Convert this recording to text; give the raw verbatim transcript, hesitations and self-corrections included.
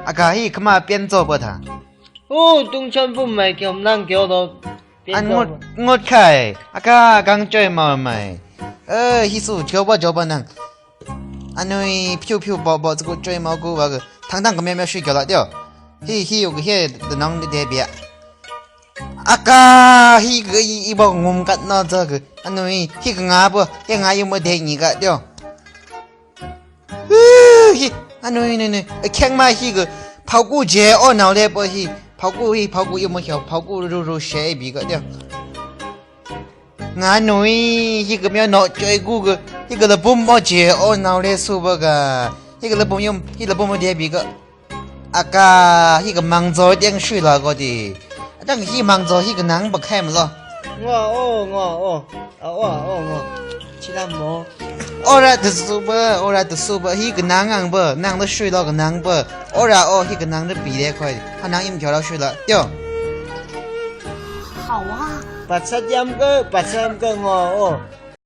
Aga hi hkama pyen tsaw pa hta. O, tungchan bum mai kyawm lang kyaw law, pyen An tsaw ngut, pa. Ngut hkai. Aga gang chyoi mau mai. E, hi su, jaw pa, jaw pa nang. Anui, hpyu hpyu baw baw, zagut chyoi mau gu wa ga, htang htang kamya mya shui kyaw la tyo. Hi, hi u ga he, danang de bia. Aga, hi ga i, i baw ngum kat na za ga. Anui, hi ga nga pa, hi nga i ma de ni ga tyo. Hu, hi, anui, nui, nui, ahkyeng ma hi ga, hpau ku je aw nau le pa hi, hpau ku hi, hpau ku i ma hyaw, hpau ku ru ru she e bi ga tyo. Nga nui, hi ga mya naw chyoi gu ga, hi ga labum aw je aw nau le su ba ga, hi ga labum yum, hi labum aw de bi ga. Aga, hi ga mangzaw teng shui la gaw di. Adang hi mangzaw hi ga nang ba hkai ma law. Nga o, nga o. A wa o, nga. Chi lam mo. Ora da su ba, ora da su ba, hi ga nang ang ba, nang da shui law ga nang ba. Ora o, hi ga nang da bi de hkoi. Ha nang im kyaw rau shui la. Tyo. 好啊。 Patsat yam ga, patsat yam ga nga o.